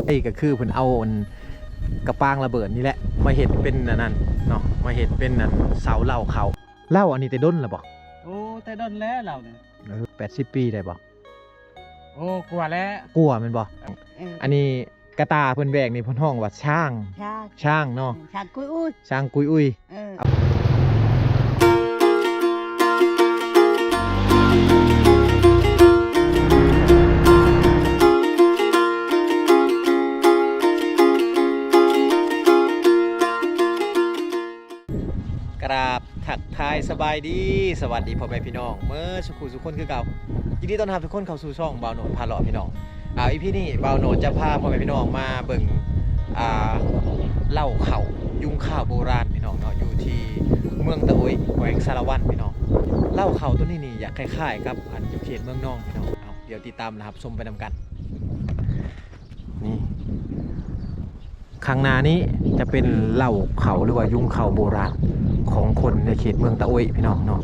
ນີ້ກໍຄືເພິ່ນເອົາອັນກະປາງລະເບີດນີ້ແຫຼະ ມາເຮັດເປັນອັນນັ້ນເນາະ ມາເຮັດເປັນອັນເສົາເລົ້າເຂົ້າ. ເລົ້າອັນນີ້ແຕ່ດົນລະບໍ່? ໂອ້ ແຕ່ດົນແລ້ວເລົ້ານີ້. ເອີ ແປດສິບປີໄດ້ບໍ່? ໂອ້ ກວ່າແລ້ວ. ກວ່າແມ່ນບໍ່? ເອີ ອັນນີ້ກະຕ່າເພິ່ນແບກນີ້ເພິ່ນຮ້ອງວ່າຊ້າງ. ຊ້າງ ຊ້າງເນາະ. ເອີ ຊ້າງກຸຍອຸຍ. ຊ້າງກຸຍອຸຍ. ເອີ ກະລາບທັກທາຍສະບາຍດີ ສະຫວັດດີພໍ່ແມ່ພີ່ນ້ອງເໝິດສູ່ສູ່ຄົນຄືເກົ່າ. ຍິນດີຕ້ອນຮັບທຸກຄົນເຂົ້າສູ່ຊ່ອງບ່າວໂນດພາເລາະພີ່ນ້ອງ. ອາ ອີພີນີ້ບ່າວໂນດຈະພາພໍ່ແມ່ພີ່ນ້ອງມາເບິ່ງ ອາ ເລົ້າເຂົ້າ ຍຸງຂ້າວໂບລານພີ່ນ້ອງເນາະ ຢູ່ທີ່ເມືອງຕະໂອ້ຍ ແຂວງສາລະວັນພີ່ນ້ອງ. ເລົ້າເຂົ້າໂຕນີ້ນີ້ຢາກຄ້າຍໆກັບອັນຢູ່ເຂດເມືອງນອງພີ່ນ້ອງ. ເອົາ ດຽວຕິດຕາມຮັບຊົມໄປນຳກັນ. ນີ້ ຂ້າງໜ້ານີ້ຈະເປັນເລົ້າເຂົ້າ ຫຼືວ່າຍຸງເຂົ້າໂບລານຂອງຄົນໃນເຂດເມືອງຕະໂອ້ຍພີ່ນ້ອງເນາະ.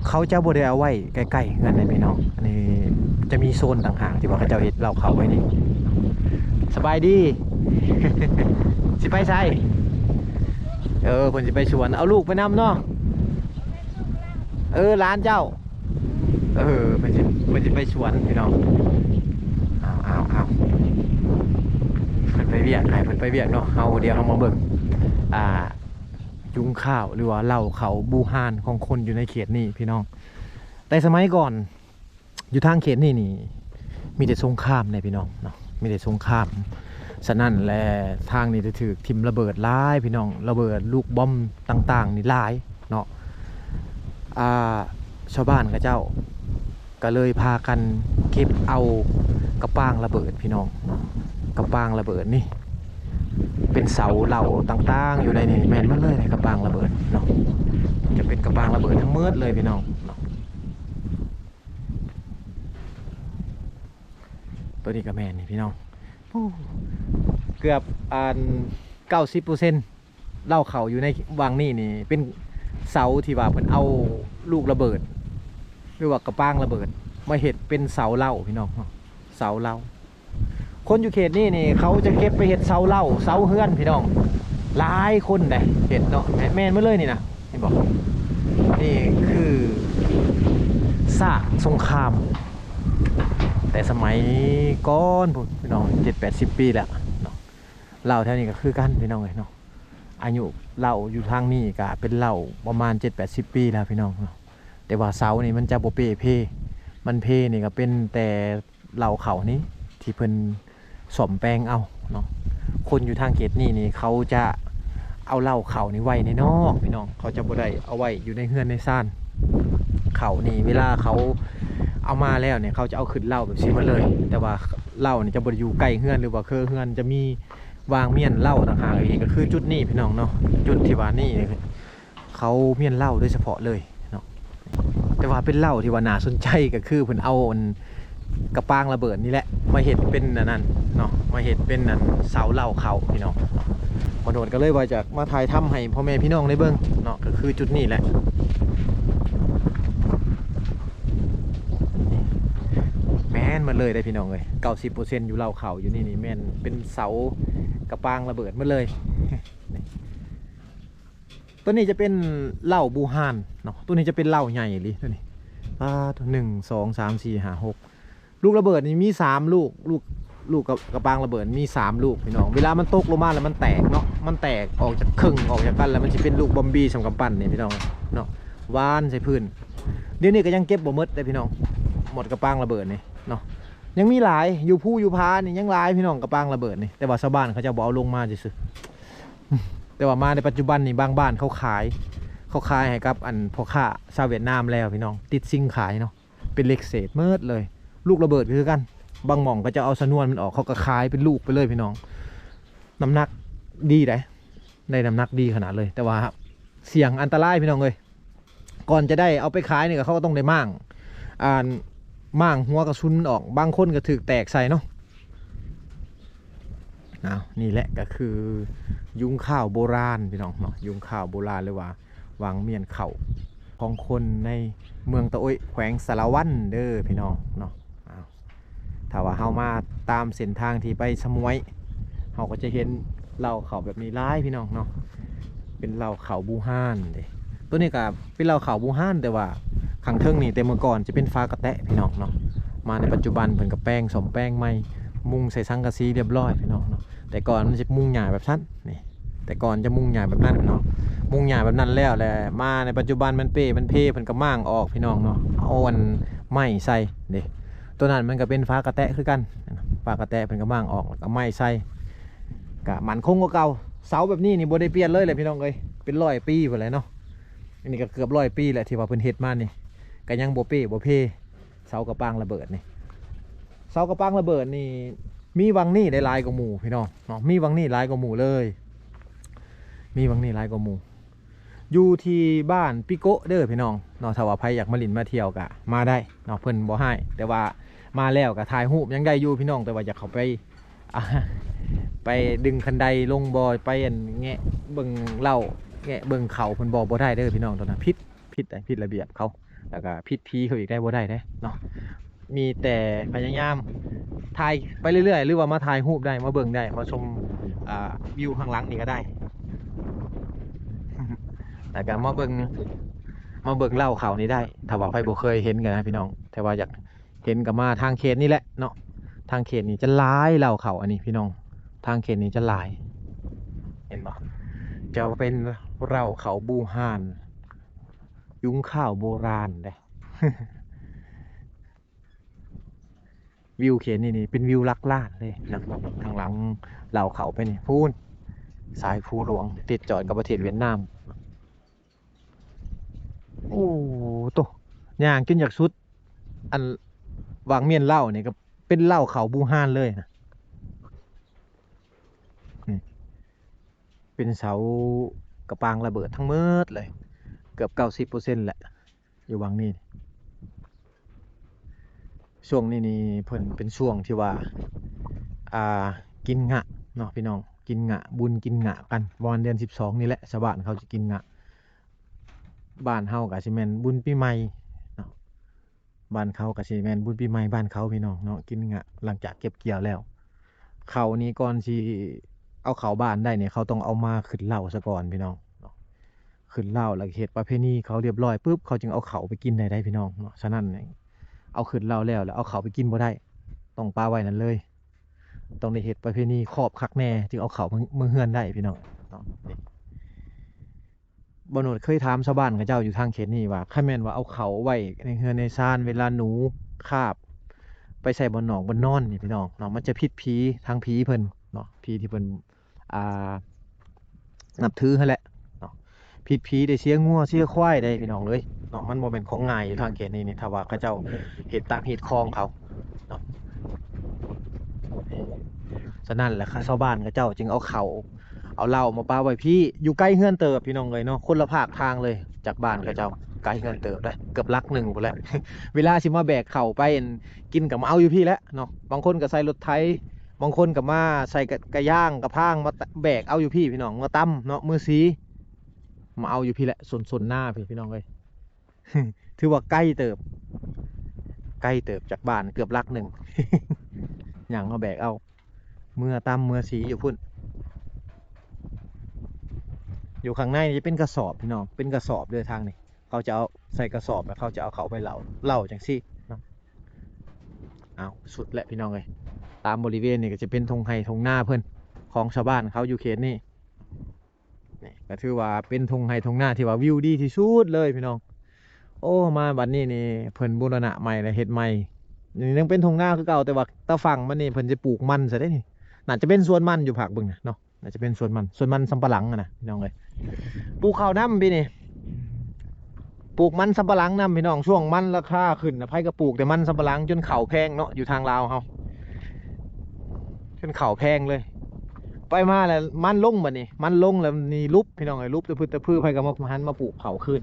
ເຂົາຈະບໍ່ໄດ້ເອົາໄວ້ໃກ້ໆເຮືອນເດ້ພີ່ນ້ອງ. ອັນນີ້ຈະມີໂຊນຕ່າງຫາກທີ່ວ່າເຂົາເຈົ້າເຮັດເລົ້າເຂົ້າໄວ້ນີ້. ສະບາຍດີ. ຊິໄປໃສ? ເອີ ເພິ່ນຊິໄປສວນ ເອົາລູກໄປນຳເນາະ. ເອີ ຫຼານເຈົ້າ. ເອີ ເພິ່ນຊິ ເພິ່ນຊິໄປສວນພີ່ນ້ອງ. ເອົາ ເອົາ ເອົາ ເພິ່ນໄປວຽກ ໃຫ້ເພິ່ນໄປວຽກເນາະ. ເຮົາ ດຽວເຮົາມາເບິ່ງ ອາ ຍຸງຂ້າວ ຫຼືວ່າເລົ້າເຂົ້າບູຮານຂອງຄົນຢູ່ໃນເຂດນີ້ພີ່ນ້ອງ. ແຕ່ສະໄໝກ່ອນ ຢູ່ທາງເຂດນີ້ນີ້ມີແຕ່ສົງຄາມເດ້ພີ່ນ້ອງເນາະ ມີແຕ່ສົງຄາມ. ສະນັ້ນແຫຼະ ທາງນີ້ໄດ້ຖືກຖິ້ມລະເບີດຫຼາຍພີ່ນ້ອງ ລະເບີດລູກບອມຕ່າງໆນີ້ຫຼາຍເນາະ. ອາ ຊາວບ້ານເຂົາເຈົ້າກໍເລີຍພາກັນເກັບເອົາກະປາງລະເບີດພີ່ນ້ອງເນາະ. ກະປາງລະເບີດນີ້ເປັນເສົາເລົ້າຕ່າງໆຢູ່ໃນນີ້ ແມ່ນໝົດເລີຍ ກະປາງລະເບີດເນາະ. ຈະເປັນກະປາງລະເບີດທັງໝົດເລີຍພີ່ນ້ອງເນາະ. ໂຕນີ້ກໍແມ່ນນີ້ພີ່ນ້ອງ. ໂອ້ ເກືອບອັນເກົ້າສິບເປີເຊັນ ເລົ້າເຂົ້າຢູ່ໃນວັງນີ້ນີ້ ເປັນເສົາທີ່ວ່າເພິ່ນເອົາລູກລະເບີດ ຫຼືວ່າກະປາງລະເບີດ ມາເຮັດເປັນເສົາເລົ້າພີ່ນ້ອງເນາະ ເສົາເລົ້າ. ຄົນຢູ່ເຂດນີ້ນີ້ ເຂົາຈະເກັບໄປເຮັດເສົາເລົ້າ ເສົາເຮືອນພີ່ນ້ອງ ຫຼາຍຄົນເດ້ເຮັດເນາະ. ແມ່ນ ແມ່ນໝົດເລີຍນີ້ນະ ເຫັນບໍ່? ນີ້ຄືຊາກສົງຄາມ ແຕ່ສະໄໝກ່ອນພຸ້ນພີ່ນ້ອງ ເຈັດແປດສິບປີແລ້ວເນາະ. ເລົ້າແຖວນີ້ກໍຄືກັນພີ່ນ້ອງເອີຍເນາະ ອາຍຸເລົ້າຢູ່ທາງນີ້ກໍເປັນເລົ້າປະມານເຈັດແປດສິບປີແລ້ວພີ່ນ້ອງເນາະ. ແຕ່ວ່າເສົານີ້ມັນຈະບໍ່ເປ່ເພ ມັນເພນີ້ກໍເປັນແຕ່ເລົ້າເຂົ້ານີ້ທີ່ເພິ່ນສ້ອມແປງເອົາເນາະ. ຄົນຢູ່ທາງເຂດນີ້ນີ້ ເຂົາຈະເອົາເລົ້າເຂົ້ານີ້ໄວ້ໃນນອກພີ່ນ້ອງ ເຂົາຈະບໍ່ໄດ້ເອົາໄວ້ຢູ່ໃນເຮືອນໃນຊານ. ເຂົ້ານີ້ເວລາເຂົາເອົາມາແລ້ວນີ້ ເຂົາຈະເອົາຂຶ້ນເລົ້າແບບຊີ້ໝົດເລີຍ. ແຕ່ວ່າເລົ້ານີ້ຈະບໍ່ໄດ້ຢູ່ໃກ້ເຮືອນ ຫຼືວ່າເຄີເຮືອນ ຈະມີວາງມ້ຽນເລົ້າຕ່າງຫາກອີກ ກໍຄືຈຸດນີ້ພີ່ນ້ອງເນາະ. ຈຸດທີ່ວ່ານີ້ ເຂົາມ້ຽນເຫຼົ້າໂດຍສະເພາະເລີຍເນາະ. ແຕ່ວ່າເປັນເຫຼົ້າທີ່ວ່າໜ້າສົນໃຈກໍຄືເພິ່ນເອົາອັນກະປາງລະເບີດນີ້ແຫຼະມາເຮັດເປັນອັນນັ້ນເນາະ ມາເຮັດເປັນອັນເສົາເຫຼົ້າເຂົ້າພີ່ນ້ອງ. ບ່າວໂນດກໍເລີຍວ່າຈະມາຖ່າຍທຳໃຫ້ພໍ່ແມ່ພີ່ນ້ອງໄດ້ເບິ່ງເນາະ ກໍຄືຈຸດນີ້ແຫຼະ. ແມ່ນໝົດເລີຍເດ້ພີ່ນ້ອງເອີຍ ເກົ້າສິບເປີເຊັນຢູ່ເຫຼົ້າເຂົ້າຢູ່ນີ້ນີ້ແມ່ນເປັນເສົາກະປາງລະເບີດໝົດເລີຍ. ຕົວນີ້ຈະເປັນເຫຼົ້າບູຮານເນາະ ຕົວນີ້ຈະເປັນເຫຼົ້າໃຫຍ່ອີ່ຫຼີຕົວນີ້. ປາດ ໜຶ່ງ ສອງ ສາມ ສີ່ ຫ້າ ຫົກ ລູກລະເບີດນີ້ມີສາມລູກ ລູກ ລູກກະ ກະປາງລະເບີດມີສາມລູກພີ່ນ້ອງ. ເວລາມັນຕົກລົງມາແລ້ວມັນແຕກເນາະ ມັນແຕກອອກຈາກເຄິ່ງອອກຈາກກັນ ແລ້ວມັນຊິເປັນລູກບອມບີສ່ຳກຳປັ້ນນີ້ພີ່ນ້ອງເນາະ ວານໃສ່ພື້ນ. ດຽວນີ້ກໍຍັງເກັບບໍ່ໝົດເດ້ພີ່ນ້ອງ ໝົດກະປາງລະເບີດນີ້ເນາະ. ຍັງມີຫຼາຍ ຢູ່ພູຢູ່ຜານີ້ຍັງຫຼາຍພີ່ນ້ອງ ກະປາງລະເບີດນີ້ ແຕ່ວ່າຊາວບ້ານເຂົາເຈົ້າບໍ່ເອົາລົງມາຊື່ໆ. ແຕ່ວ່າມາໃນປັດຈຸບັນນີ້ ບາງບ້ານເຂົາຂາຍ ເຂົາຂາຍໃຫ້ກັບອັນພໍ່ຄ້າຊາວຫວຽດນາມແລ້ວພີ່ນ້ອງ ຕິດຊິງຂາຍເນາະ ເປັນເຫຼັກເສດໝົດເລີຍ. ລູກລະເບີດກໍຄືກັນ ບາງໝ່ອງເຂົາເຈົ້າເອົາຊະນວນມັນອອກ ເຂົາກໍຂາຍເປັນລູກໄປເລີຍພີ່ນ້ອງ. ນ້ຳໜັກດີໃດ໋ ໄດ້ນ້ຳໜັກດີຂະໜາດເລີຍ ແຕ່ວ່າສ່ຽງອັນຕະລາຍພີ່ນ້ອງເອີຍ. ກ່ອນຈະໄດ້ເອົາໄປຂາຍນີ້ ເຂົາກໍຕ້ອງໄດ້ມ້າງ ອ່າ ມ້າງຫົວກະສຸນມັນອອກ ບາງຄົນກໍຖືກແຕກໃສ່ເນາະ. ອ້າວ ນີ້ແຫຼະກໍຄືຍຸງຂ້າວໂບລານພີ່ນ້ອງເນາະ ຍຸງຂ້າວໂບລານ ຫຼືວ່າວັງມ້ຽນເຂົ້າຂອງຄົນໃນເມືອງຕະໂອ້ຍ ແຂວງສາລະວັນເດີພີ່ນ້ອງເນາະ. ອ້າວ ຖ້າວ່າເຮົາມາຕາມເສັ້ນທາງທີ່ໄປສະໝວຍ ເຮົາກໍຈະເຫັນເລົ້າເຂົ້າແບບນີ້ຫຼາຍພີ່ນ້ອງເນາະ ເປັນເລົ້າເຂົ້າບູຮານເດ້. ໂຕນີ້ກໍເປັນເລົ້າເຂົ້າບູຮານ ແຕ່ວ່າຂ້າງເທິງນີ້ ແຕ່ເມື່ອກ່ອນຈະເປັນຝາກະແຕະພີ່ນ້ອງເນາະ. ມາໃນປັດຈຸບັນເພິ່ນກໍແປງ ສ້ອມແປງໃໝ່ ມຸງໃສ່ສັງກະສີຮຽບຮ້ອຍພີ່ນ້ອງເນາະ. ແຕ່ກ່ອນມັນຈະມຸງຫຍ້າແບບຊັ້ນນີ້ ແຕ່ກ່ອນຈະມຸງຫຍ້າແບບນັ້ນເນາະ. ມຸງຫຍ້າແບບນັ້ນແລ້ວ ແລ້ວມາໃນປັດຈຸບັນມັນເປ້ມັນເພ ເພິ່ນກໍມ້າງອອກພີ່ນ້ອງເນາະ ເອົາອັນໄມ້ໃສ່ເດ້. ໂຕນັ້ນມັນກໍເປັນຝາກະແຕະຄືກັນ ຝາກະແຕະເພິ່ນກໍມ້າງອອກ ແລ້ວກໍໄມ້ໃສ່ ກະໝັ້ນຄົງກວ່າເກົ່າ. ເສົາແບບນີ້ນີ້ບໍ່ໄດ້ປ່ຽນເລີຍແຫຼະພີ່ນ້ອງເອີຍ ເປັນຮ້ອຍປີພຸ້ນແຫຼະເນາະ. ອັນນີ້ກໍເກືອບຮ້ອຍປີແຫຼະທີ່ວ່າເພິ່ນເຮັດມານີ້ ກໍຍັງບໍ່ເປ້ບໍ່ເພ. ເສົາກະປາງລະເບີດນີ້ ເສົາກະປາງລະເບີດນີ້ ມີວັງນີ້ໄດ້ຫຼາຍກວ່າໝູ່ພີ່ນ້ອງເນາະ ມີວັງນີ້ຫຼາຍກວ່າໝູ່ເລີຍ ມີວັງນີ້ຫຼາຍກວ່າໝູ່. ຢູ່ທີ່ບ້ານປິໂກະເດີພີ່ນ້ອງເນາະ. ຖ້າວ່າໃຜຢາກມາຫຼິ້ນມາທ່ຽວກະມາໄດ້ເນາະ ເພິ່ນບໍ່ຮ້າຍ ແຕ່ວ່າມາແລ້ວກະຖ່າຍຮູບຍັງໄດ້ຢູ່ພີ່ນ້ອງ ແຕ່ວ່າຢາກເຂົ້າໄປ ອ່າ ໄປດຶງຄັນໄດລົງບໍ່ ໄປອັນແງະເບິ່ງເລົ້າ ແງະເບິ່ງເຂົ້າເພິ່ນບໍ່ ບໍ່ໄດ້ເດີພີ່ນ້ອງ. ໂຕນັ້ນຜິດ ຜິດ ຜິດລະບຽບເຂົາ ແລ້ວກໍຜິດຜີເຂົາອີກໄດ໋ ບໍ່ໄດ້ເດ້ເນາະ. ມີແຕ່ພະຍາຍາມຖ່າຍໄປເລື້ອຍໆ ຫຼືວ່າມາຖ່າຍຮູບໄດ້ ມາເບິ່ງໄດ້ ມາຊົມ ອ່າ ວິວຂ້າງຫຼັງນີ້ກໍໄດ້ ແລ້ວກໍມາເບິ່ງ ມາເບິ່ງເລົ້າເຂົ້ານີ້ໄດ້. ຖ້າວ່າໃຜບໍ່ເຄີຍເຫັນກໍນະພີ່ນ້ອງ ແຕ່ວ່າຢາກເຫັນກໍມາທາງເຂດນີ້ແຫຼະເນາະ. ທາງເຂດນີ້ຈະຫຼາຍເລົ້າເຂົ້າ ອັນນີ້ພີ່ນ້ອງ ທາງເຂດນີ້ຈະຫຼາຍ ເຫັນບໍ່ ຈະເປັນເລົ້າເຂົ້າບູຮານ ຍຸງຂ້າວໂບລານເດ້. ວິວເຂດນີ້ນີ້ເປັນວິວຫຼັກລ້ານເລີຍນະ. ທາງຫຼັງເລົ້າເຂົ້າໄປນີ້ ພຸ້ນ ສາຍພູຫຼວງ ຕິດຈອດກັບປະເທດຫວຽດນາມ. ໂອ້ໂຕ ຍ່າງຈົນຢາກສຸດ ອັນຫວ່າງມ້ຽນເລົ້ານີ້ກໍເປັນເລົ້າເຂົ້າບູຮານເລີຍນະ. ນີ້ ເປັນເສົາກະປາງລະເບີດທັງໝົດເລີຍ ເກືອບເກົ້າສິບເປີເຊັນແຫຼະ ຢູ່ຫວ່າງນີ້. ຊ່ວງນີ້ນີ້ເພິ່ນເປັນຊ່ວງທີ່ວ່າ ອ່າ ກິນງະເນາະພີ່ນ້ອງ ກິນງະ ບຸນກິນງະກັນ ປະມານເດືອນສິບສອງນີ້ແຫຼະ ຊາວບ້ານເຂົາຈະກິນງະ. ບ້ານເຮົາກໍຊິແມ່ນບຸນປີໃໝ່ເນາະ ບ້ານເຂົາກໍຊິແມ່ນບຸນປີໃໝ່ບ້ານເຂົາພີ່ນ້ອງເນາະ ກິນງະ ຫຼັງຈາກເກັບກ່ຽວແລ້ວ. ເຂົ້ານີ້ກ່ອນຊິເອົາເຂົ້າບ້ານໄດ້ນີ້ ເຂົາຕ້ອງເອົາມາຂຶ້ນເລົ້າຊະກ່ອນພີ່ນ້ອງເນາະ. ຂຶ້ນເລົ້າແລ້ວເຮັດປະເພນີເຂົາຮຽບຮ້ອຍປຶບ ເຂົາຈຶ່ງເອົາເຂົ້າໄປກິນໄດ້ໄດ໋ພີ່ນ້ອງເນາະ. ສະນັ້ນ ເອົາຂຶ້ນເລົ້າແລ້ວ ແລ້ວເອົາເຂົ້າໄປກິນບໍ່ໄດ້ ຕ້ອງປະໄວ້ນັ້ນເລີຍ. ຕ້ອງໄດ້ເຮັດປະເພນີຄອບຄັກແນ່ ຈຶ່ງເອົາເຂົ້າເມືອ ເມືອເຮືອນໄດ້ພີ່ນ້ອງເນາະ. ບ່າວໂນດເຄີຍຖາມຊາວບ້ານເຂົາເຈົ້າຢູ່ທາງເຂດນີ້ວ່າ ຄັນແມ່ນວ່າເອົາເຂົ້າໄວ້ໃນເຮືອນໃນຊານ ເວລາໜູຄາບໄປໃສ່ບ່ອນນອກບ່ອນນອນນີ້ພີ່ນ້ອງເນາະ ມັນຈະຜິດຜີທາງຜີເພິ່ນເນາະ ຜີທີ່ເພິ່ນ ອ່າ ນັບຖືຫັ້ນແຫຼະເນາະ. ຜິດຜີໄດ້ເສຍງົວເສຍຄວາຍໄດ໋ພີ່ນ້ອງເອີຍເນາະ ມັນບໍ່ແມ່ນຂອງງ່າຍຢູ່ທາງເຂດນີ້ນີ້ ຖ້າວ່າເຂົາເຈົ້າເຮັດຕາມຮີດຄອງເຂົາເນາະ. ສະນັ້ນແຫຼະ ຊາວບ້ານເຂົາເຈົ້າຈຶ່ງເອົາເຂົ້າ ເອົາເຫຼົ້າມາປະໄວ້ພີ້ ຢູ່ໄກເຮືອນເຕີບພີ່ນ້ອງເອີຍເນາະ ຄົນລະພາກທາງເລີຍຈາກບ້ານເຂົາເຈົ້າ ໄກເຮືອນເຕີບເດ້ ເກືອບຫຼັກໜຶ່ງພຸ້ນແຫຼະ. ເວລາຊິມາແບກເຂົ້າໄປ ອັນ ກິນກໍມາເອົາຢູ່ພີ້ແຫຼະເນາະ ບາງຄົນກໍໃສ່ລົດໄຖ ບາງຄົນກໍມາໃສ່ກະ ກະຢາງກະພາງ ມາແບກເອົາຢູ່ພີ້ພີ່ນ້ອງ ມາຕຳເນາະ ມືສີ ມາເອົາຢູ່ພີ້ແຫຼະ ສົນ ສົນນາພີ້ພີ່ນ້ອງເອີຍ. ຖືວ່າໄກເຕີບ ໄກເຕີບຈາກບ້ານເກືອບຫຼັກໜຶ່ງ ຍ່າງມາແບກເອົາ ເມືອຕຳເມືອສີຢູ່ພຸ້ນ. ຢູ່ຂ້າງໃນຈະເປັນກະສອບພີ່ນ້ອງ ເປັນກະສອບເດີທາງນີ້ ເຂົາຈະເອົາໃສ່ກະສອບ ແລ້ວເຂົາຈະເອົາເຂົ້າໄປເລົ້າ ເລົ້າຈັ່ງຊີ້ເນາະ. ເອົາ ສຸດແຫຼະພີ່ນ້ອງເອີຍ ຕາມບໍລິເວນນີ້ກໍຈະເປັນທົ່ງໄຮ່ທົ່ງນາເພິ່ນ ຂອງຊາວບ້ານເຂົາຢູ່ເຂດນີ້. ນີ້ກໍຖືວ່າເປັນທົ່ງໄຮ່ທົ່ງນາທີ່ວ່າວິວດີທີ່ສຸດເລີຍພີ່ນ້ອງ. ໂອ້ ມາບັດນີ້ນີ້ເພິ່ນບູລະນະໃໝ່ແລ້ວ ເຮັດໃໝ່ ນີ້ຍັງເປັນທົ່ງນາຄືເກົ່າ ແຕ່ວ່າຕາຝັ່ງມັນນີ້ເພິ່ນຈະປູກມັນຊະເດ້ນີ້. ໜ້າຈະເປັນສວນມັນຢູ່ພາກເບິ່ງນະເນາະ ໜ້າຈະເປັນສວນມັນ ສວນມັນສຳປະຫຼັງຫັ້ນນະພີ່ນ້ອງເອີຍ. ປູກເຂົ້ານຳປີນີ້ ປູກມັນສຳປະຫຼັງນຳພີ່ນ້ອງ. ຊ່ວງມັນລາຄາຂຶ້ນນະ ໃຜກໍປູກແຕ່ມັນສຳປະຫຼັງ ຈົນເຂົ້າແພງເນາະ ຢູ່ທາງລາວເຮົາ ຈົນເຂົ້າແພງເລີຍ. ໄປມາແລ້ວມັນລົງ ບັດນີ້ມັນລົງແລ້ວນີ້ຫຼຸບພີ່ນ້ອງເອີຍ ຫຼຸບຕະພຶດຕະພື ໃຜກໍມາ ຫັນມາປູກເຂົ້າຄືນ.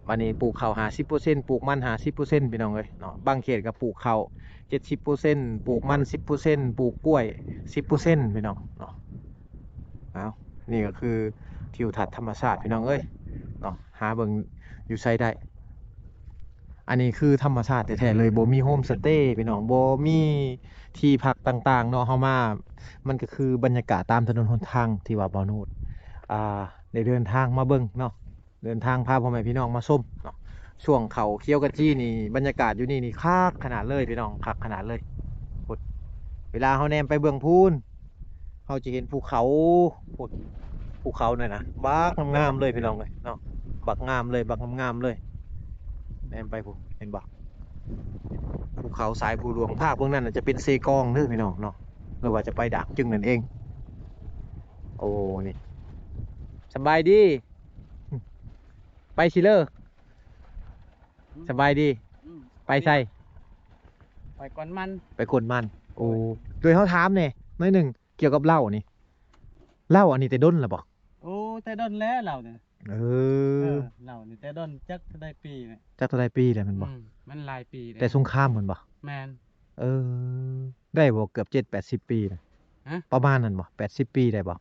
ບັດນີ້ປູກເຂົ້າຫ້າສິບເປີເຊັນ ປູກມັນຫ້າສິບເປີເຊັນພີ່ນ້ອງເອີຍເນາະ. ບາງເຂດກໍປູກເຂົ້າເຈັດສິບເປີເຊັນ ປູກມັນສິບເປີເຊັນ ປູກກ້ວຍສິບເປີເຊັນພີ່ນ້ອງເນາະ. ເອົາ ນີ້ກໍຄືທິວທັດທຳມະຊາດພີ່ນ້ອງເອີຍເນາະ ຫາເບິ່ງຢູ່ໃສໄດ້. ອັນນີ້ຄືທຳມະຊາດແທ້ໆເລີຍ ບໍ່ມີໂຮມສະເຕພີ່ນ້ອງ ບໍ່ມີທີ່ພັກຕ່າງໆເນາະ. ເຮົາມາ ມັນກໍຄືບັນຍາກາດຕາມຖະໜົນຫົນທາງທີ່ວ່າບ່າວໂນດ ອ່າ ໄດ້ເດີນທາງມາເບິ່ງເນາະ ເດີນທາງພາພໍ່ແມ່ພີ່ນ້ອງມາຊົມເນາະ. ຊ່ວງເຂົ້າຂຽວຂະຈີນີ້ ບັນຍາກາດຢູ່ນີ້ນີ້ຄັກຂະໜາດເລີຍພີ່ນ້ອງ ຄັກຂະໜາດເລີຍ. ພຸ້ນ ເວລາເຮົາແນມໄປເບື້ອງພຸ້ນ ເຮົາຈະເຫັນພູເຂົາ ພຸ້ນ ພູເຂົານັ້ນນະ ບັກງາມໆເລີຍພີ່ນ້ອງເອີຍເນາະ ບັກງາມເລີຍ ບັກງາມໆເລີຍ. ແນມໄປພຸ້ນ ເຫັນບໍ່? ພູເຂົາສາຍພູຫຼວງ ພາກເບື້ອງນັ້ນນະຈະເປັນເຊກອງເດີພີ່ນ້ອງເນາະ ຫຼືວ່າຈະໄປດາກຈຶງນັ້ນເອງ. ໂອ້ ນີ້ ສະບາຍດີ ໄປຊິເລີ. ສະບາຍດີ. ອືມ ໄປໃສ? ໄປກວນມັນ. ໄປກວນມັນ. ໂອ້ ໂດຍ ໂດຍເຮົາຖາມແດ່ໜ້ອຍໜຶ່ງ ກ່ຽວກັບເຫຼົ້ານີ້ ເຫຼົ້າອັນນີ້ແຕ່ດົນລະບໍ່? ໂອ້ ແຕ່ດົນແລ້ວເຫຼົ້ານີ້. ເອີ ເອີ ເຫຼົ້ານີ້ແຕ່ດົນ ຈັກເທົ່າໃດປີແລ້ວ ຈັກເທົ່າໃດປີແລ້ວແມ່ນບໍ່? ອືມ ມັນຫຼາຍປີແລ້ວ ແຕ່ສົງຄາມພຸ້ນບໍ່? ແມ່ນ. ເອີ ໄດ້ບໍ່ ເກືອບເຈັດແປດສິບປີນະ? ຮະ? ປະມານນັ້ນບໍ່? ແປດສິບປີໄດ້ບໍ່?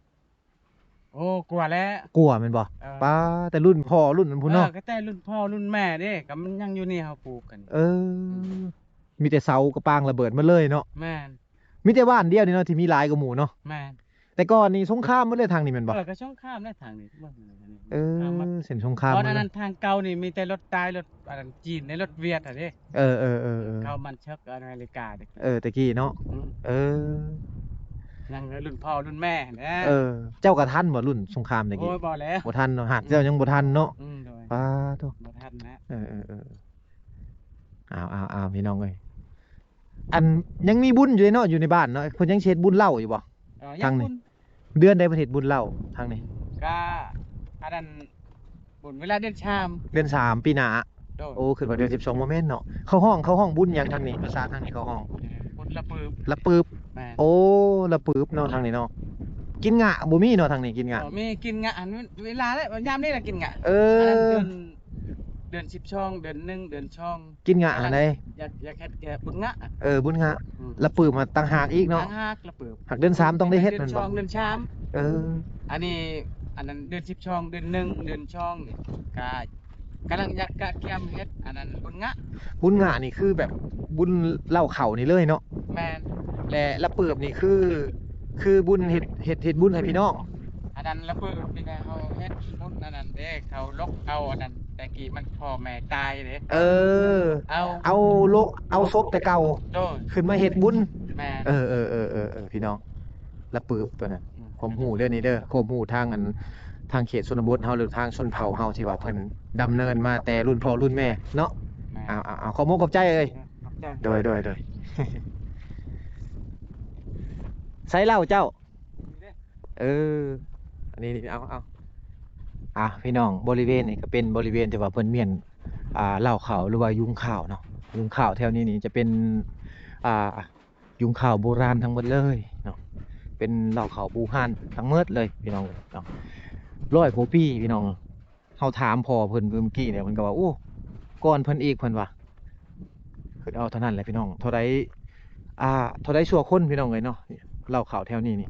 ໂອ້ ກວ່າແລ້ວ ກວ່າແມ່ນບໍ່? ເອີ ປ້າ ແຕ່ລຸ້ນພໍ່ລຸ້ນນັ້ນພຸ້ນເນາະ. ເອີ ກໍແຕ່ລຸ້ນພໍ່ລຸ້ນແມ່ເດ້ ກໍມັນຍັງຢູ່ນີ້ ເຮົາປູກກັນ. ເອີ ອືມ ມີແຕ່ເສົາກະປາງລະເບີດໝົດເລີຍເນາະ. ແມ່ນ. ມີແຕ່ບ້ານດຽວນີ້ເນາະທີ່ມີຫຼາຍກວ່າໝູ່ເນາະ. ແມ່ນ. ແຕ່ກ່ອນນີ້ສົງຄາມໝົດເລີຍທາງນີ້ແມ່ນບໍ່? ເອີ ກໍສົງຄາມແລ້ວທາງນີ້ ເສັ້ນສົງຄາມ. ຕອນນັ້ນທາງເກົ່ານີ້ມີແຕ່ລົດຕາຍ ລົດອັນນັ້ນຈີນ ໃນລົດຫວຽດຫັ້ນເດ້. ເອີໆໆໆ ເຂົ້າມັນເຊີກອາເມລິກາເດ້. ເອີ ແຕ່ກີ້ເນາະ. ອືມ ເອີ ຍັງລຸ້ນພໍ່ລຸ້ນແມ່ຫັ້ນແຫຼະ. ເອີ ເຈົ້າກໍທັນບໍ່ລຸ້ນສົງຄາມແຕ່ກີ້? ໂອ້ຍ ບໍ່ແລ້ວ ບໍ່ທັນເນາະ ຫາກເຈົ້າຍັງບໍ່ທັນເນາະ. ອືມ ໂດຍ ປາໂທ້ ບໍ່ທັນແລ້ວ. ເອີໆໆ ເອົາໆໆ ພີ່ນ້ອງເອີຍ ອັນ ຍັງມີບຸນຢູ່ເດເນາະ ຢູ່ໃນບ້ານເນາະ ເພິ່ນຍັງຊິເຮັດບຸນເຫຼົ້າຢູ່ບໍ່? ເອີ ທາງນີ້ ເດືອນໃດເພິ່ນເຮັດບຸນເຫຼົ້າທາງນີ້? ກະອັນນັ້ນ ບຸນເວລາເດືອນສາມ ເດືອນສາມປີໜ້າ. ໂດຍ. ໂອ້ ຄິດວ່າເດືອນສິບສອງ ບໍ່ແມ່ນເນາະ. ເຂົາຮ້ອງ ເຂົາຮ້ອງບຸນຫຍັງທາງນີ້? ພາສາທາງນີ້ເຂົາຮ້ອງ ເອີ ບຸນລະປຶບ. ລະປຶບ. ແມ່ນ. ໂອ້ ລະປຶບເນາະ ທາງນີ້ເນາະ. ກິນງະບໍ່ມີເນາະ ທາງນີ້ກິນງະ. ບໍ່ມີ ກິນງະອັນເວລາແລ້ວ ຍາມນີ້ລະກິນງະ. ເອີ ອັນນັ້ນເດືອນ ເດືອນສິບສອງ ເດືອນໜຶ່ງ ເດືອນສອງ ກິນງະຫັ້ນໃດ. ຢາກ ຢາກເຮັດແກ່ບຸນງະ. ເອີ ບຸນງະ. ອືມ ລະປຶບມາຕ່າງຫາກອີກເນາະ. ຕ່າງຫາກລະປຶບ. ຫາກເດືອນສາມຕ້ອງໄດ້ເຮັດແມ່ນບໍ່? ເດືອນສອງ ເດືອນສາມ. ເອີ ອັນນີ້ ອັນນັ້ນເດືອນສິບສອງ ເດືອນໜຶ່ງ ເດືອນສອງນີ້ ກະ ກຳລັງຢາກກະກຽມເຮັດອັນນັ້ນບຸນງະ. ບຸນງະນີ້ຄືແບບບຸນເຫຼົ້າເຂົ້ານີ້ເລີຍເນາະ. ແມ່ນ. ແລະ ລະປຶບນີ້ຄື ຄືບຸນເຮັດ ເຮັດ ເຮັດບຸນໃຫ້ພີ່ນ້ອງ. ອັນນັ້ນລະປຶບນີ້ນະ ເຮົາເຮັດບຸນອັນນັ້ນເດ້ ເຂົາຫຼົກເອົາອັນນັ້ນ ແຕ່ກີ້ມັນພໍ່ແມ່ຕາຍເດ້. ເອີ ເອົາ ເອົາຫຼົກ ເອົາສົບແຕ່ເກົ່າ. ໂດຍ. ຂຶ້ນມາເຮັດບຸນ. ແມ່ນ. ເອີໆໆໆ ພີ່ນ້ອງ ລະປຶບຕົວນັ້ນ. ອືມ ຄວາມຮູ້ເດີນີ້ເດີ ຄວາມຮູ້ທາງອັນ ທາງເຂດຊົນນະບົດເຮົາ ຫຼືທາງຊົນເຜົ່າເຮົາ ທີ່ວ່າເພິ່ນດຳເນີນມາແຕ່ລຸ້ນພໍ່ລຸ້ນແມ່ເນາະ. ແມ່ນ. ເອົາໆໆ ຂອບມຸກຂອບໃຈເອີຍ. ຂອບໃຈ. ໂດຍໆໆ ໃສເຫຼົ້າເຈົ້າ? ເອີ ອັນນີ້ ເອົາ ເອົາ ອ່າ ພີ່ນ້ອງ ບໍລິເວນນີ້ກໍເປັນບໍລິເວນທີ່ວ່າເພິ່ນມ້ຽນ ອ່າ ເຫຼົ້າຂາວ ຫຼືວ່າຍຸງຂາວເນາະ. ຍຸງຂາວແຖວນີ້ນີ້ຈະເປັນ ອ່າ ຍຸງຂາວໂບລານທັງໝົດເລີຍເນາະ ເປັນເຫຼົ້າຂາວບູຮານທັງໝົດເລີຍພີ່ນ້ອງເອີຍເນາະ. ຮ້ອຍກວ່າປີພີ່ນ້ອງ ເຮົາຖາມພໍ່ເພິ່ນເມື່ອກີ້ນີ້ ເພິ່ນກໍວ່າ ໂອ້ ກ່ອນເພິ່ນອີກ ເພິ່ນວ່າ. ຄິດເອົາເທົ່ານັ້ນແຫຼະພີ່ນ້ອງ ເທົ່າໃດ ອ່າ ເທົ່າໃດຊົ່ວຄົນພີ່ນ້ອງເອີຍເນາະ. ເຫຼົ້າຂາວແຖວນີ້ນີ້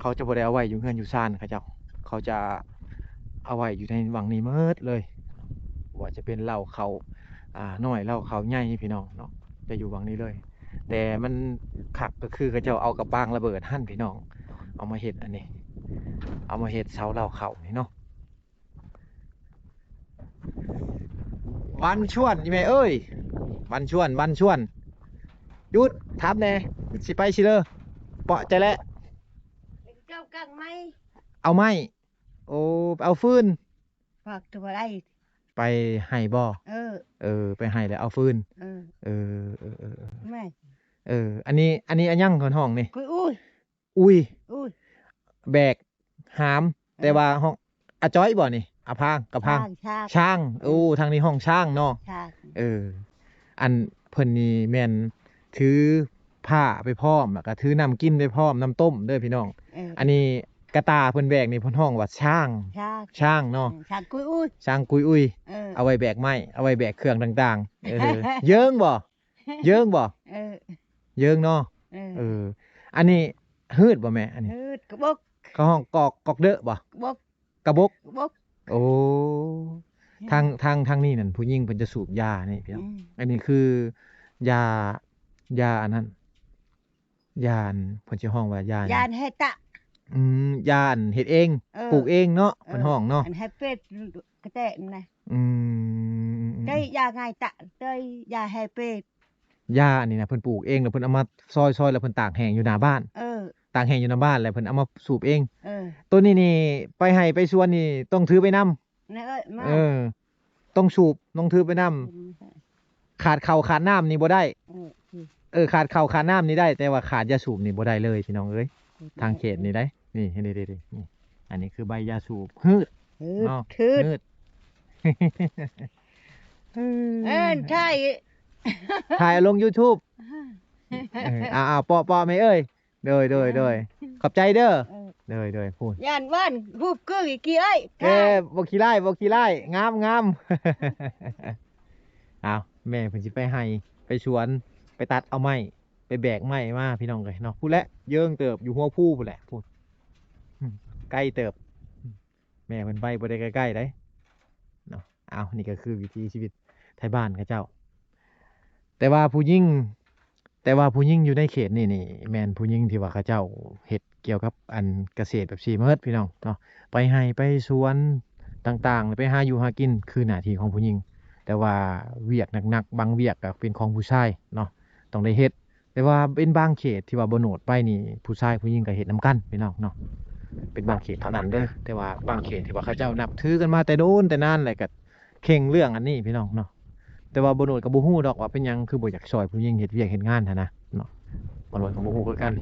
ເຂົາຈະບໍ່ໄດ້ເອົາໄວ້ຢູ່ເຮືອນຢູ່ຊານເຂົາເຈົ້າ ເຂົາຈະເອົາໄວ້ຢູ່ໃນວັງນີ້ໝົດເລີຍ. ບໍ່ວ່າຈະເປັນເຫຼົ້າຂາວ ອ່າ ນ້ອຍ ເຫຼົ້າຂາວໃຫຍ່ ພີ່ນ້ອງເນາະ ຈະຢູ່ວັງນີ້ເລີຍ. ແຕ່ມັນຄັກກໍຄືເຂົາເຈົ້າເອົາກະປາງລະເບີດຫັ້ນພີ່ນ້ອງ ເອົາມາເຮັດອັນນີ້ ເອົາມາເຮັດເສົາເຫຼົ້າຂາວນີ້ເນາະ. ວັນຊວນ ອີ່ແມ່ເອີຍ ວັນຊວນ ວັນຊວນ ຢຸດ ຖາມແດ່ ຊິໄປຊິເລີ ເປາະໃຈແຫຼະ ເຈົ້າກັງໄມ້ ເອົາໄມ້. ໂອ້ ໄປເອົາຟືນ ພາກຕົວໃດ ໄປໄຮ່ບໍ່? ເອີ ເອີ ໄປໄຮ່ແລ້ວເອົາຟືນ. ເອີ ເອີ ເອີ ແມ່ ເອີ ອັນນີ້ ອັນນີ້ອັນຫຍັງເພິ່ນຮ້ອງນີ້? ອຸຍ ອຸຍ ອຸຍ ອຸຍ ແບກຫາມ ເອີ ແຕ່ວ່າຮ້ອງອາຈ້ອຍບໍ່ນີ້? ອາພາງ ກະພາງ ຊ້າງ ຊ້າງ ຊ້າງ. ໂອ້ ອືມ ທາງນີ້ຮ້ອງຊ້າງເນາະ ຊ້າງ. ເອີ ອັນເພິ່ນນີ້ແມ່ນຖືຜ້າໄປພ້ອມ ແລ້ວກະຖືນ້ຳກິນໄປພ້ອມ ນ້ຳຕົ້ມເດີພີ່ນ້ອງ. ເອີ ອັນນີ້ກະຕ່າເພິ່ນແບກນີ້ ເພິ່ນຮ້ອງວ່າຊ້າງ ຊ້າງ ຊ້າງເນາະ. ເອີ ຊ້າງກຸຍອຸຍ ຊ້າງກຸຍອຸຍ. ເອີ ເອົາໄວ້ແບກໄມ້ ເອົາໄວ້ແບກເຄື່ອງຕ່າງໆ. ເອີ ເຢິງບໍ່? ເຢິງບໍ່? ເອີ ເຢິງເນາະ. ເອີ ເອີ ອັນນີ້ ຮືດບໍ່ແມ່? ອັນນີ້ ຮືດ ກະບົກ. ເຂົາຮ້ອງກອກ ກອກເດີະບໍ່? ກະບົກ ກະບົກ ກະບົກ. ໂອ້ ທາງ ທາງ ທາງນີ້ນັ້ນ ຜູ້ຍິງເພິ່ນຈະສູບຢານີ້ພີ່ນ້ອງ. ອືມ ອັນນີ້ຄືຢາ ຢາອັນນັ້ນ ຢາອັນ ເພິ່ນຊິຮ້ອງວ່າຢາຫຍັງ? ຢາເຮັດຕະ ອືມ ຢາອັນເຮັດເອງ ເອີ ປູກເອງເນາະ ເອີ ເພິ່ນຮ້ອງເນາະ ອັນໃຫ້ເປັດກະແຕະນະ. ອືມ ອືມ ອືມ ໃຊ້ຢາງ່າຍຕະ ໃຊ້ຢາໃຫ້ເປັດ. ຢາອັນນີ້ນະ ເພິ່ນປູກເອງ ແລ້ວເພິ່ນເອົາມາຊອຍໆ ແລ້ວເພິ່ນຕາກແຫ້ງຢູ່ໜ້າບ້ານ. ເອີ ຕາກແຫ້ງຢູ່ໜ້າບ້ານ ແລ້ວເພິ່ນເອົາມາສູບເອງ. ເອີ ໂຕນີ້ນີ້ ໄປໄຮ່ໄປສວນນີ້ ຕ້ອງຖືໄປນຳ. ເອີ ມາ ເອີ ຕ້ອງສູບ ຕ້ອງຖືໄປນຳ. ອືມ ຂາດເຂົ້າຂາດນ້ຳນີ້ບໍ່ໄດ້. ເອີ ເອີ ຂາດເຂົ້າຂາດນ້ຳນີ້ໄດ້ ແຕ່ວ່າຂາດຢາສູບນີ້ບໍ່ໄດ້ເລີຍ ພີ່ນ້ອງເອີຍ. ອືມ ທາງເຂດນີ້ໄດ໋ ນີ້ ນີ້ ນີ້ ນີ້ ອັນນີ້ຄືໃບຢາສູບ ຮືດ ຮືດ ເນາະ ຮືດ ຮືດ. ເອີ້ນຖ່າຍ ຖ່າຍລົງ YouTube. ເອີ ເອົາໆ ເປາະໆ ແມ່ເອີຍ. ໂດຍ ໂດຍ ໂດຍ ຂອບໃຈເດີ. ເອີ ໂດຍ ໂດຍ ພຸ້ນ ຢ້ານວ່ານຮູບຄືອີກກີ້ເອີຍ. ເອີ ບໍ່ຂີ້ຮ້າຍ ບໍ່ຂີ້ຮ້າຍ ງາມ ງາມ. ເອົາ ແມ່ເພິ່ນຊິໄປໄຮ່ໄປສວນ ໄປຕັດເອົາໄມ້ ໄປແບກໄມ້ມາ ພີ່ນ້ອງເອີຍເນາະ. ພຸ້ນແຫຼະ ເຢິງເຕີບ ຢູ່ຫົວພູພຸ້ນແຫຼະ ພຸ້ນ ອືມ ໄກເຕີບ. ແມ່ເພິ່ນໄປບໍ່ໄດ້ໃກ້ໆ ໃດເນາະ. ເອົາ ນີ້ກໍຄືວິຖີຊີວິດໄທບ້ານເຂົາເຈົ້າ. ແຕ່ວ່າຜູ້ຍິງ ແຕ່ວ່າຜູ້ຍິງຢູ່ໃນເຂດນີ້ນີ້ ແມ່ນຜູ້ຍິງທີ່ວ່າເຂົາເຈົ້າເຮັດກ່ຽວກັບອັນກະເສດແບບຊີ້ໝົດ ພີ່ນ້ອງເນາະ. ໄປໄຮ່ໄປສວນຕ່າງໆ ໄປຫາຢູ່ຫາກິນ ຄືໜ້າທີ່ຂອງຜູ້ຍິງ. ແຕ່ວ່າວຽກໜັກໆ ບາງວຽກກໍເປັນຂອງຜູ້ຊາຍເນາະ ຕ້ອງໄດ້ເຮັດ. ແຕ່ວ່າເປັນບາງເຂດທີ່ວ່າບ່າວໂນດໄປນີ້ ຜູ້ຊາຍຜູ້ຍິງກໍເຮັດນຳກັນ ພີ່ນ້ອງເນາະ. ເປັນບາງເຂດເທົ່ານັ້ນເດີ ແຕ່ວ່າບາງເຂດທີ່ວ່າເຂົາເຈົ້ານັບຖືກັນມາແຕ່ໂດນແຕ່ນານ ແລ້ວກໍເຄັ່ງເລື່ອງອັນນີ້ ພີ່ນ້ອງເນາະ. ແຕ່ວ່າບ່າວໂນດກໍບໍ່ຮູ້ດອກວ່າເປັນຫຍັງຄືບໍ່ຢາກຊ່ອຍຜູ້ຍິງເຮັດວຽກເຮັດງານຫັ້ນນະເນາະ. ບ່າວໂນດກໍບໍ່ຮູ້ຄືກັນ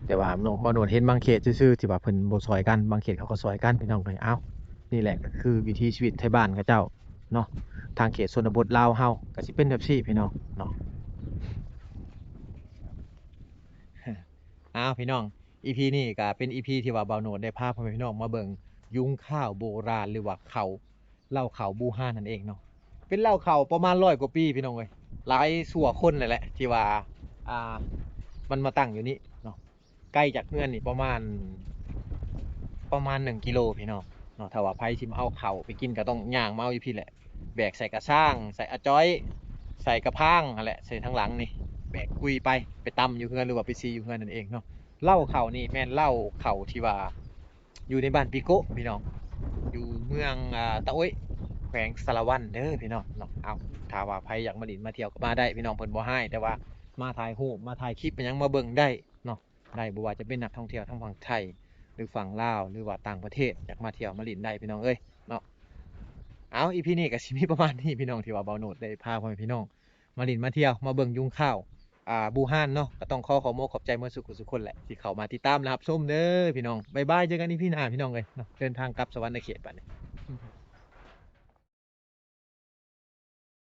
ແຕ່ວ່າບ່າວໂນດເຫັນບາງເຂດຊື່ໆ ທີ່ວ່າເພິ່ນບໍ່ຊ່ອຍກັນ ບາງເຂດເຂົາກໍຊ່ອຍກັນ ພີ່ນ້ອງເອີຍ. ເອົ້າ ນີ້ແຫຼະກໍຄືວິຖີຊີວິດໄທບ້ານເຂົາເຈົ້າ ເນາະ. ທາງເຂດຊົນນະບົດລາວເຮົາກໍຊິເປັນແບບຊີ້ ພີ່ນ້ອງເນາະ. ອ້າວ ພີ່ນ້ອງ ອີພີນີ້ກໍເປັນອີພີທີ່ວ່າບ່າວໂນດໄດ້ພາພໍ່ແມ່ພີ່ນ້ອງມາເບິ່ງຍຸງຂ້າວໂບລານ ຫຼືວ່າເຂົ້າ ເຫຼົ້າເຂົ້າບູຮານນັ້ນເອງເນາະ. ເປັນເຫຼົ້າເຂົ້າປະມານຮ້ອຍກວ່າປີ ພີ່ນ້ອງເອີຍ ຫຼາຍຊົ່ວຄົນແລ້ວແຫຼະ ທີ່ວ່າ ອ່າ ມັນມາຕັ້ງຢູ່ນີ້ເນາະ. ໄກຈາກເຮືອນນີ້ປະມານ ປະມານໜຶ່ງກິໂລພີ່ນ້ອງເນາະ. ຖ້າວ່າໃຜຊິມາເອົາເຂົ້າໄປກິນກໍຕ້ອງຍ່າງມາເອົາຢູ່ພີ້ແຫຼະ ແບກໃສ່ກະຊາງ ໃສ່ອາຈອຍ ໃສ່ກະພາງຫັ້ນແຫຼະ ໃສ່ທາງຫຼັງນີ້ ແບກກຸຍໄປ ໄປຕຳຢູ່ເຮືອນ ຫຼືວ່າໄປສີຢູ່ເຮືອນນັ້ນເອງເນາະ. ເຫຼົ້າເຂົ້ານີ້ແມ່ນເຫຼົ້າເຂົ້າທີ່ວ່າຢູ່ໃນບ້ານປີໂກະພີ່ນ້ອງ ຢູ່ເມືອງ ອ່າ ຕະໂອ້ຍ ແຂວງສາລະວັນເດີພີ່ນ້ອງເນາະ. ເອົາ ຖ້າວ່າໃຜຢາກມາຫຼິ້ນມາທ່ຽວກໍມາໄດ້ພີ່ນ້ອງ ເພິ່ນບໍ່ຮ້າຍ ແຕ່ວ່າມາຖ່າຍຮູບ ມາຖ່າຍຄລິບ ມາຫຍັງ ມາເບິ່ງໄດ້ເນາະ. ໄດ້ ບໍ່ວ່າຈະເປັນນັກທ່ອງທ່ຽວທາງຝັ່ງໄທ ຫຼືຝັ່ງລາວ ຫຼືວ່າຕ່າງປະເທດ ຢາກມາທ່ຽວມາຫຼິ້ນໄດ້ພີ່ນ້ອງເອີຍເນາະ. ເອົາ ອີພີນີ້ກໍຊິມີປະມານນີ້ພີ່ນ້ອງ ທີ່ວ່າບ່າວໂນດໄດ້ພາພໍ່ແມ່ພີ່ນ້ອງມາຫຼິ້ນມາທ່ຽວ ມາເບິ່ງຍຸງຂ້າວ ອ່າ ບູຮານເນາະ. ກໍຕ້ອງຂໍຂອບອົກຂອບໃຈໝົດສູ່ຜູ້ສູ່ຄົນແຫຼະ ທີ່ເຂົ້າມາຕິດຕາມ ແລະ ຮັບຊົມເດີພີ່ນ້ອງ. ບາຍບາຍ ເຈີກັນອີພີໜ້າພີ່ນ້ອງເອີຍເນາະ. ເດີນທາງກັບສະຫວັນນະເຂດບັດນີ້.